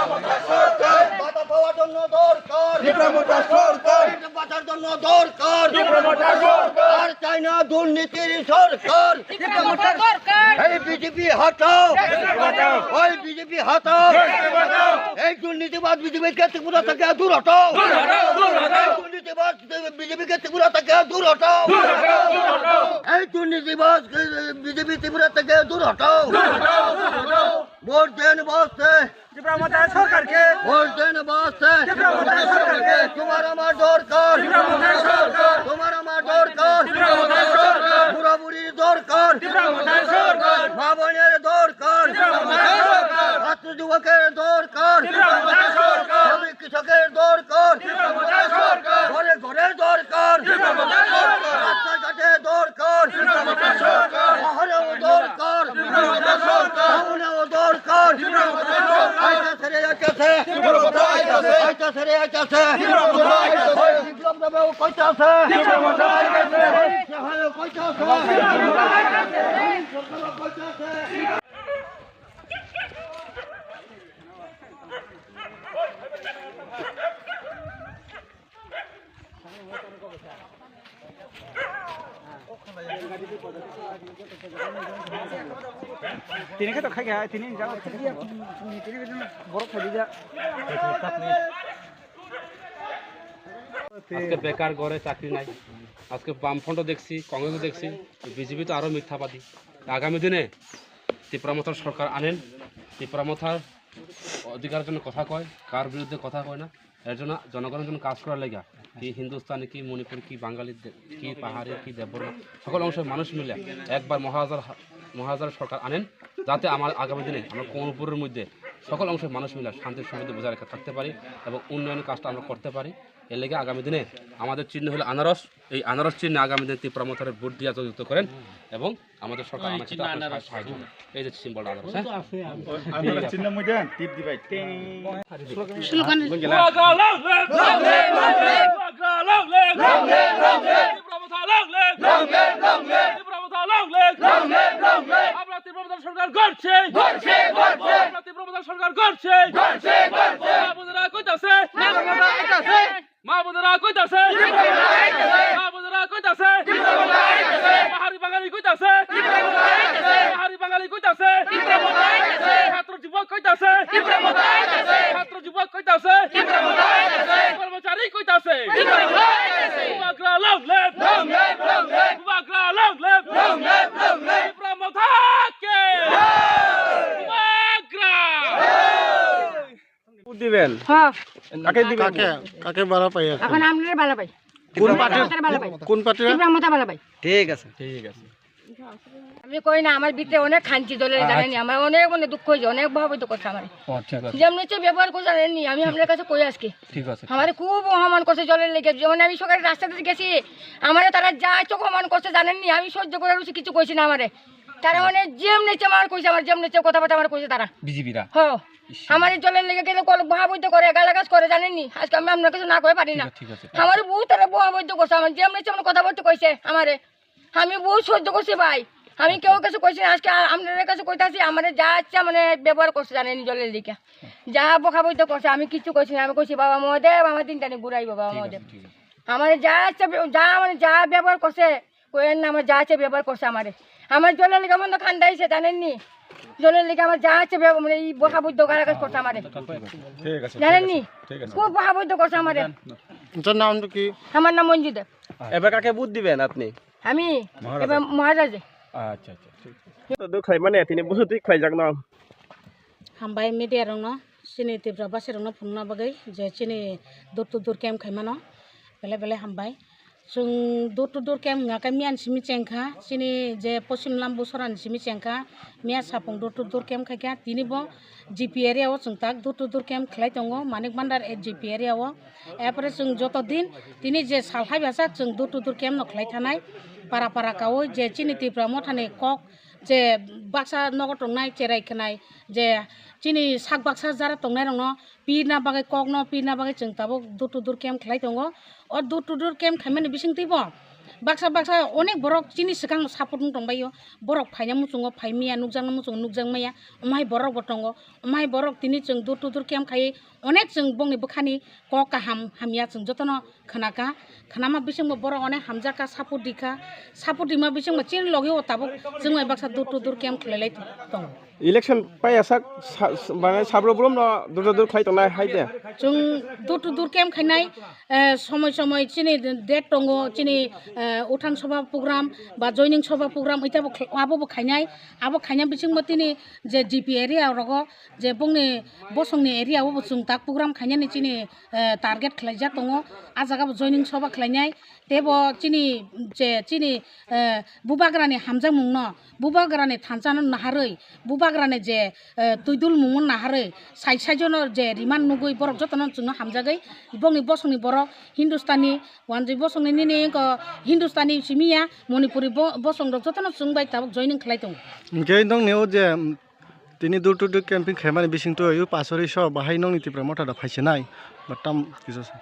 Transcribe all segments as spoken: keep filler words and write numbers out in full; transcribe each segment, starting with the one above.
বাধা পাওয়ার জন্য দরকার। তীব্র মোর্চা সরকার। বাঁচার জন্য দরকার। তীব্র মোর্চা সরকার। আর চাই না দুর্নীতির সরকার। তীব্র মোর্চা সরকার। এই বিজেপি হটাও। দেশকে বাঁচাও। ওই বিজেপি হটাও। দেশকে বাঁচাও। এই দুর্নীতিবাজ বিজেপিকে ত্রিপুরা থেকে দূর হটাও। দূর হটাও, দূর হটাও। এই দুর্নীতিবাজ বিজেপিকে ত্রিপুরা থেকে দূর হটাও। দূর হটাও, দূর হটাও। এই দুর্নীতিবাজ বিজেপি ত্রিপুরা থেকে দূর হটাও। দূর হটাও, দূর হটাও। ভোট দেন বাঁচতে। ত্রিপুরা মমতা সরকারকে। ভোট দেন বাঁচতে। ত্রিপুরা মমতা সরকারকে। তোমার আমার দরকার। ত্রিপুরা মমতা সরকার। তোমার আমার দরকার। ত্রিপুরা মমতা সরকার। বুড়া বুড়ির দরকার। ত্রিপুরা মমতা সরকার। মা বোনের দরকার। ত্রিপুরা মমতা সরকার। ছাত্র যুবকের দরকার। ত্রিপুরা মমতা সরকার। শ্রমিক কৃষকের দরকার। ত্রিপুরা মমতা সরকার। ঘরে ঘরে দরকার। ত্রিপুরা মমতা সরকার। রাস্তাঘাটে দরকার। ত্রিপুরা মমতা সরকার। শহরেও দরকার। ত্রিপুরা মমতা সরকার। টাউনেও দরকার। ত্রিপুরা মমতা সরকার। আইতাছে রে, আইতাছে। ত্রিপুরা মমতা আইতাছে। আইতাছে রে, আইতাছে। ত্রিপুরা মমতা আইতাছে। ওই বিপ্লব দেবেও কইতাছে। ত্রিপুরা মমতা আইতাছে। ওই সাহায়ও কইতাছে। ওই সরকারও কইতাছে। Tini khe to khai kha, tini jagao khai kha. Borok khai dija. আজকে বেকার ঘরে চাকরি নাই, আজকে বামফ্রন্ট দেখছি, কংগ্রেস দেখছি, বিজেপি তো আরো মিথ্যাবাদী। আগামী দিনে ত্রিপুরা মথার সরকার আনেন, ত্রিপুরা মথার অধিকারের জন্য কথা কয়, কার বিরুদ্ধে কথা কয় না। এর জন্য জনগণের জন্য কাজ করার লেগা কি হিন্দুস্তানি, কি মণিপুরি, কি বাঙালি, দে-, কি পাহাড়ি, কি দেববর্মা, সকল অংশের মানুষ মিলে একবার মহারাজার হা-, মহারাজার সরকার আনেন, যাতে আমার আগামী দিনে আমরা কোমরপুরের মধ্যে সকল অংশের মানুষ মিলে শান্তি সমৃদ্ধি বজায় রেখে থাকতে পারি এবং উন্নয়নের কাজটা আমরা করতে পারি। এর লেগে আগামী দিনে আমাদের চিহ্ন হলো আনারস। এই আনারস চিহ্নে আগামী দিনে ত্রিপুরা মথারে ভোট দিয়ে জয়যুক্ত করেন এবং আমাদের সরকার আমার সাথে আপনার সাহায্য করবে। এই যে সিম্বলটা আনারস, হ্যাঁ? আনারস চিহ্ন মধ্যে টিপ দিবাই। টিং। Slogan. Bubagra long live! Bubagra long live! Bubagra long live! Long live, long live! Tipra Motha long live! Long live, long live! Tipra Motha long live! Long live, long live! আমরা ত্রিপুরা মথা সরকার গড়ছি! গড়ছি, গড়ছি! আমরা ত্রিপুরা মথা সরকার গড়ছি! গড়ছি, গড়ছি! মা বোনেরা কইতাছে! মা বোনেরা কইতাছে! মা বোনেরা কইতাছে! মা বোনেরা কইতাছে! পাহাড়ি বাঙালি কইতাছে! পাহাড়ি বাঙালি কইতাছে! ছাত্র যুবক কইতাছে! ছাত্র যুবক কইতাছে! কর্মচারী কইতাছে! Bubagra long live! Bubagra long live! Tipra Motha ke! Bubagra! Vote দিবেন? হ্যাঁ। কাকে দিবেন? কাকে, কাকে ভালো পাই এখন? এখন আমরা ভালো পাই। কোন পার্টি? আমরা ভালো পাই। কোন পার্টি? ত্রিপুরা মথা ভালো পাই। ঠিক আছে। ঠিক আছে। আমি কই না, আমার ভিতরে অনেক খান্তি জলের, আচ্ছা। জানেননি, আমার অনেক মনে দুঃখ হয়েছে, অনেক ভাবিত করছে আমার। ও, ঠিক আছে। যেমনি হচ্ছে ব্যবহার করে জানেননি, আমি আপনার কাছে কই আজকে। ঠিক আছে। আমার খুব অপমান করছে জলের লেগে, যেমন আমি সকালে রাস্তাতে গেছি, আমারে তারা যা চোখ অপমান করছে জানেননি, আমি সহ্য করে রয়েছি, কিছু কইছি না আমারে। তারা মানে যেমনি হচ্ছে আমার কইছে, আমার যেমনি হচ্ছে কথাবার্তা আমার কইছে তারা। বিজেপিরা? হ। ইস। আমার এই জলের লেগে গেলে কল বহাবৈদ্য করে, গালাগাছ করে জানেননি, আজকে আমি আপনার কাছে না কয়ে পারি না। ঠিক আছে, ঠিক আছে। আমার বউ তারা বহাবৈদ্য করছে, আমার যেমনি হচ্ছে আমার কথাবার্তা কইছে আমারে। আমি বহুত সহ্য করছি ভাই, আমি কেউ কিছু কইছি না। আজকে আ-, আপনাদের কাছে কইতাছি, আমারে যা ইচ্ছা মানে ব্যবহার করছে জানেন জলের দিকে, যা বকা বৈদ্য করছে, আমি কিচ্ছু কইছি না। আমি কইছি, "বাবা মহাদেব, আমার দিনটা নিয়ে ঘুরাইবো বাবা মহাদেব।" ঠিক আছে। আমারে যা ইচ্ছা ব্য-, যা মানে যা ব্যবহার করছে, কইেন না, আমার যা ইচ্ছা ব্যবহার করছে আমারে। আমার জলের লিগে মনে খান্দাইছে জানেননি, জলের লিগে আমার যা ইচ্ছা ব্যব-, মানে এই বকা বৈদ্য গালাগাছ করছে আমারে। ঠিক আছে, জানেননি? ঠিক আছে। খুব বকা বৈদ্য করছে আমারে। তোর নাম কি? আমার নাম মঞ্জু দেব। এবার কাকে ভোট দিবেন আপনি? আমি মহারাজা। এবার মহারাজে। আচ্ছা, আচ্ছা, ঠিক আছে। তো দুঃখ হয় মানে, তিনি বুঝতে খাই যাক না। Hambai media rokno, chini Tripura basi rokno phunukna bagwi je chini door to door camp khaimano, belai belai hambai. Chwng door to door camp wngkha khe miyani simi chengkha, chini je Poschim Lambusora ni simi chengkha, miya sapung door to door camp khaikha, tini bo G P area o chwng tak door to door camp khlai tongo, Manik Bhandar G P area o. Erpore chwng joto din tini je sal hai basa chwng door to door camp no khlai thanai, para para kaui je chini Tipra Mothani kok je baksa nogo tongnai cherai khnai je chini sak baksa jara tongnai rokno pirna bagwi kokno pirna bagwi chwng tabuk door to door camp khlai tongo. O door to door camp khaimani bisingtwi bo Baksa baksa onek borok chini swkang support wng tongbaio, borok phaina muchungo phai maya, nukjakna muchungo nukjak maya, omo hai borok bo tongo, omo hai borok tini chwng door to door camp khai onek chwng bongni bwkhani kok kaham hamya chwng jotono khwnaka, khwnama bisingbo borok onek hamjakha, support dikha, support dima bisingbo chini logi o tabuk chwng bai baksa door to door camp khlai lai tongo. Election paiya sak sa-, sa-, manai sabro brum no dur dur khlai tongnai hai de. Chwng dur dur camp khainai, eh, somoi somoi chini date tongo, chini, eh, uthang sobha program ba joining sobha program ita bo khl-, abo bo khainai, abo khaina bisingbo tini je G P area rogo je bongni bosongni area o bo chwng tak program khainani chini, eh, target khlaijak tongo, ah jaga bo joining sobha khlainai. Tebo chini je chini, eh, bubagrani hamjakmungno, bubagrani thansano naharwi, bubagrani je, eh, twidul mungno naharwi, sai saijono je riman nugwi borok jotono chwngno hamjagwi, bongni bosongni borok Hindustani, wanjwi bosongni nini wngkha Hindustani simiya, Manipuri bo-, bosongrok jotono chwng bai tabuk joining khlai tongo. Hwnkhe nongni o je, Tini door to door camping khaimani bisingtwi o pasori so bahai nongni Tipra Motha da phaisinai ba tam kisa sa.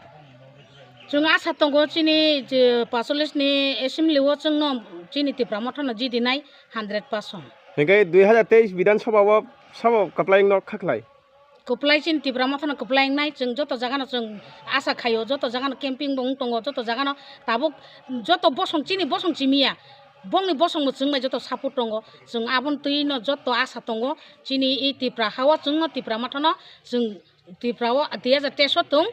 Chwng asa tongo chini je pasolis ni assembly o chwngno chini Tipra Motha no jidinai hundred percent. Hingke dui hajar teis Bidhan Sabha o sabo kwplai no khaklai. Kwplai chini Tipra Motha no kwplai wngnai, chwng joto jaga no chwng asa khaio, joto jaga no camping bo wng tongo, joto jaga no tabuk joto bosong chini bosong chimiya. Bongni bosongbo chwng bai joto support tongo. Chwng aboni twi no joto asa tongo. Chini i Tipra ha o chwngno Tipra Motha no chwng Tipra o dui hajar teis o tong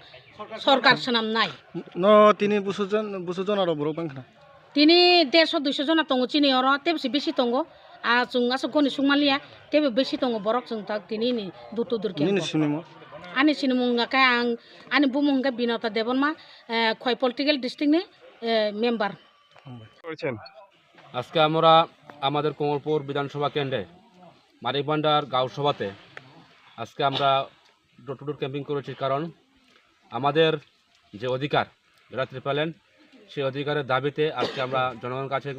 sorkar swnamnai. No tini busu jon, busu jona rok borok bangkha na? Tini derso duiso jona tongo chini oro, tebsi bisi tongo. A chwng aswk goni sukmaliya, tebo bisi tongo borok chwng tak tini ni dur to dur khe. Nini sinimung? Ani sinimung hwnkha khe ang, ani bumung hwnkha Binota Debbarma, eh, Khwai political district ni, eh, member. করেছেন। আজকে আমরা আমাদের কমলপুর বিধানসভা কেন্দ্রে মানিক ভান্ডার গাঁও সভাতে আজকে আমরা ডোর টু ডোর ক্যাম্পিং করেছি, কারণ আমাদের যে অধিকার, যারা ট্রিপল এন, সেই অধিকারের দাবিতে আজকে আমরা জনগণের কাছে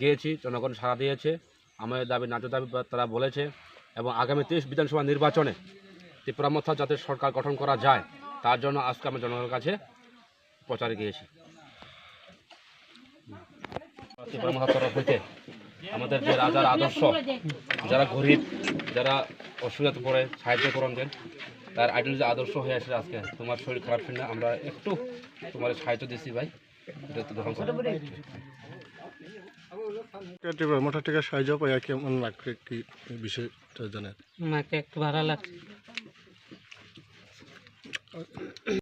গিয়েছি, জনগণ সাড়া দিয়েছে। আমাদের দাবি, ন্যায্য দাবি বা-, তারা বলেছে, এবং আগামী তেইশ বিধানসভা নির্বাচনে ত্রিপুরা মথা যাতে সরকার গঠন করা যায়, তার জন্য আজকে আমরা জনগণের কাছে প্রচারে গিয়েছি। ত্রিপুরা মথার তরফ হইতে আমাদের যে রাজার আদর্শ, যারা গরিব, যারা অসুবিধাতে পড়ে সাহায্য করণ দেন, তার আইডিওলজি আদর্শ হয়ে আসে আজকে। তোমার শরীর খারাপ শুনে আমরা একটু তোমার সাহায্য দিছি ভাই, এটা একটু গ্রহণ করো। Tabuk motha thika saijo paya khe man lakhe ki bisoi ta jane. Make ek bara lak.